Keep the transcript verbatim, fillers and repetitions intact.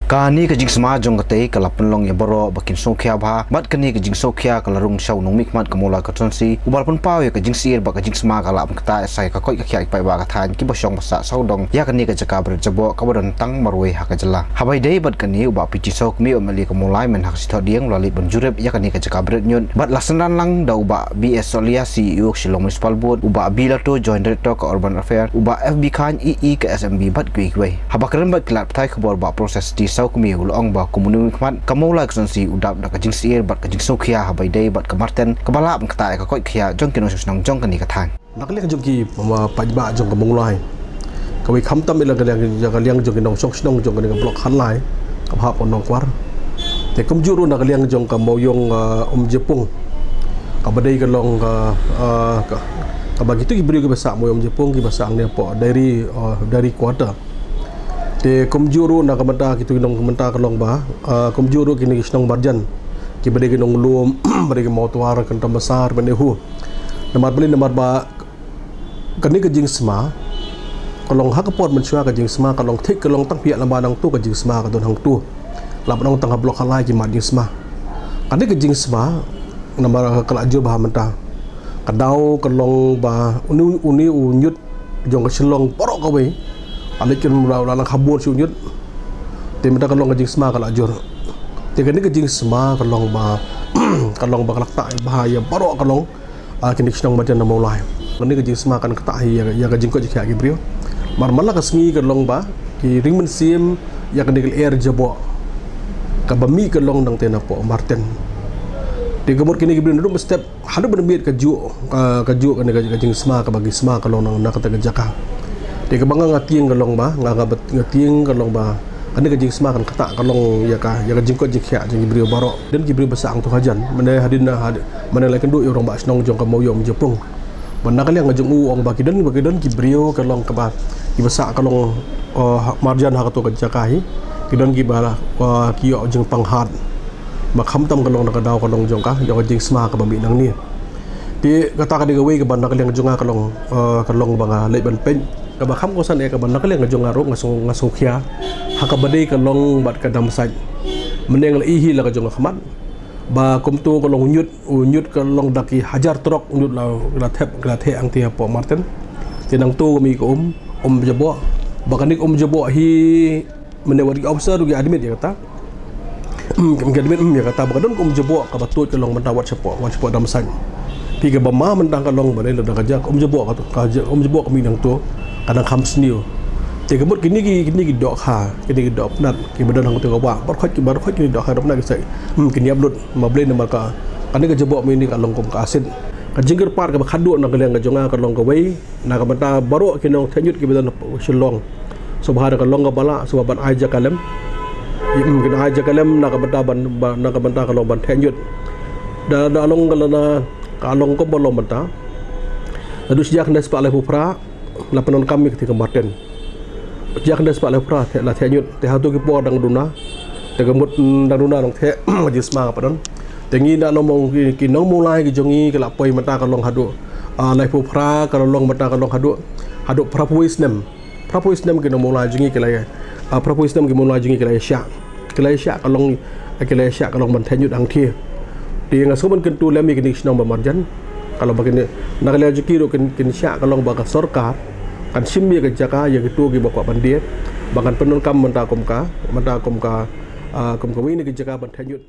Kane ka jingsma jong katei ka la pynlong ïa baroh ba kin sngewkhia bha, bad kane ka jingsngewkhia ka la rung sha u nongmihkhmat ka Mawlai Constituency, uba la pynpaw ïa ka jingsyier bad ka jingsma ka la pynkata ïa sa ïa ka koit ka khiah ki paidbah ka thaiñ kiba shong ba sah sawdong ïa kane ka jaka bret jaboh kaba don tang marwei ha ka jylla. Haba ïadei bad kane, u Bah P G Sawkmie, u M L A ka Mawlai, mynta ha ka sngi Thohdieng u la leit ban jurip ïa kane ka jaka bret ñiut, bad la synran lang da u Bah B S Solia, C E O ka Shillong Municipal Board, u Bah B Lato, Joint Director ka Urban Affairs, u Bah F B Chyne, E E ka S M B, bad kiwei kiwei. Haba kren bad ki lad pathai khubor ba Professor T Sawkmie, u la ong ba kum u nongmihkhmat ka Mawlai Constituency u dap da ka jingsyier bad ka jingsngewkhia haba ïadei bad ka Marten kaba lah ban ktah ïa ka koit ka khiah jong ki nongshong shnong jong kane ka thaiñ. Na ka liang jong ki, um, paidbah jong ka Mawlai, kawei khamtam ïa la ka liang, ïa ka liang jong ki nongshong shnong jong kane ka Block Khatlai kaba hap ka Nongkwar. Te kumjuh ruh na ka liang jong ka Mawiong, uh, Umjapung, kaba dei ka long ka, uh, ka, kaba kitu ki briew kiba sah Mawiong Umjapung kiba sah hangne hapoh Dairy, uh, Dairy Quarter. Te kumjuh ruh na ka bynta kitu ki nong, ka bynta ka long ba, ah, kumjuh ruh kine ki shnong marjan, kiba dei ki nonglum, ba dei ki Mawtwar, Kynthambasar, Mynniwhoo. Namar balei? Namar ba kane ka jingsma ka long ha ka por mynshuwa, ka jingsma ka long thik, ka long tang phi ïaid lem bad nangtu ka jingsma ka don hangtu. Lah ban ong tang ha Block Khatlai ki mad jingsma. Kane ka jingsma, namar ka la jur bha mynta. Ka daw ka long ba une, une u ñiut jong ka Shillong baroh kawei, a leit kynmaw la lang ha bun shu ñiut. Te mynta ka long ka jingsma ka la jur. Te kane ka jingsma ka long ba, ka long ba ka la ktah bha ïa baroh ka long, ah, kine ki shnong marjan na Mawlai. Kane ka jingsma kan ktah hi ïa, ïa ka jingkoit jingkhiah ki briew. Mar man la ka sngi ka long ba ki ring mynsiem ïa kane ka lyer jaboh kaba mih ka long nangtei napoh Marten. Te ka mut kine ki briew naduh mynstep haduh ban miet ka juh, ka, ka juh kane ka, ka jingsma kaba ki sma ka long na, na kata ka jaka. Te kaba nga, nga tieng ka long ba, nga, nga bet-, nga tieng ka long ba kane ka jingsma kan ktah ka long ïa ka, ïa ka jingkoit jingkhiah jong ki briew baroh. Don ki briew ba sah hangtu hajan, mane hadien na had-, mane la ïakynduh ïa u rangbah shnong jong ka Mawiong Umjapung. Ba na ka liang ka jong u, u ong ba ki don, ba ki don ki briew ka long kaba, kiba sah ka long, uh, ha-, marjan ha kato ka jaka hi. Ki don kiba, uh, ki ïoh jingpang hat. Ba khamtam ka long na ka daw ka long jong ka, jong ka jingsma kaba mih nangne. Te kata ka dei kawei kaba na ka liang jong nga ka long, eh, ka long ba nga leit ban peit. Kaba kham kongsan eh kaba na ka liang jong nga ruh nga sngew, nga sngewkhia ha kaba dei ka long bad ka dam sait. Mynne nga la ïohi la ka jong nga khmat ba kumto ka long u ñiut, u ñiut ka long da ki hajar trok u ñiut la, la thep, la thep hangtei hapoh Marten. Te nangto ka mih ka um, um jaboh. Ba kane ka um jaboh hi, mynne wat ki officer ruh ki admit ïa kata. Hmm, ki admit, hmm, ïa kata ba ka don ka um jaboh kaba tuid ka long mynta wat shapoh, wat shapoh dam sait. Phi, kaba ma mynta ka long ba dei lada ka jia ka um jaboh, ka, ka jia, um jaboh ka mih nangto, ka dang kham sniew. Te ka mut kine ki, kine ki dohkha, kine ki dohpnat kiba don hangto ka wah, baroh khoit ki, baroh khoit kine ki dohkha dohpnat ki sa, hmm, kin ïap lut, namar balei? Namar ka, kane ka jaboh mynne ka long kum ka acid. Ka jingkyrpad kaba khatduh na ka liang ka jong nga ka long kawei, na ka bynta baroh ki nongtheh ñiut kiba don Shillong. Sngewbha da ka long kaba lah, sngewbha ban ai jaka lem. Ïa, mm, kin ai jaka lem na ka bynta ban, ban, na ka bynta ka long ban theh ñiut. Da, da long ka la na, ka long kumba long mynta. Naduh shi hajar khyndai spah laiphew phra la pyndonkam ïa katei ka Marten. Shi hajar khyndai spah laiphew phra theh, la theh ñiut. Te hato ki por dang duna. Te ka mut, mm, dang duna dang theh, ka jingsma ka pat don. Te ngi da long mong ki, ki nong Mawlai ki jong ngi ki la poi mynta ka long haduh, ah, laiphew phra, ka long mynta ka long haduh, haduh phraphew snem. Phraphew snem ki nong Mawlai jong ngi ki la ïa, ah, phraphew snem ki Mawlai jong ngi ki la ïa shah. Ki la ïa shah ka long, ki la ïa shah ka long ban theh ñiut hangtei. Te nga sngew ban kyntu lem ïa kine ki shnong ba marjan. Ka long ba kine, na ka liang jong ki ruh kin, kin shah ka long ba ka sorkar kan shim ïa ka jaka ïa kito kiba kwah ban die. Ba kan pyndonkam mynta kum ka, mynta kum ka, ah, kum kawei na ki jaka ban theh ñiut.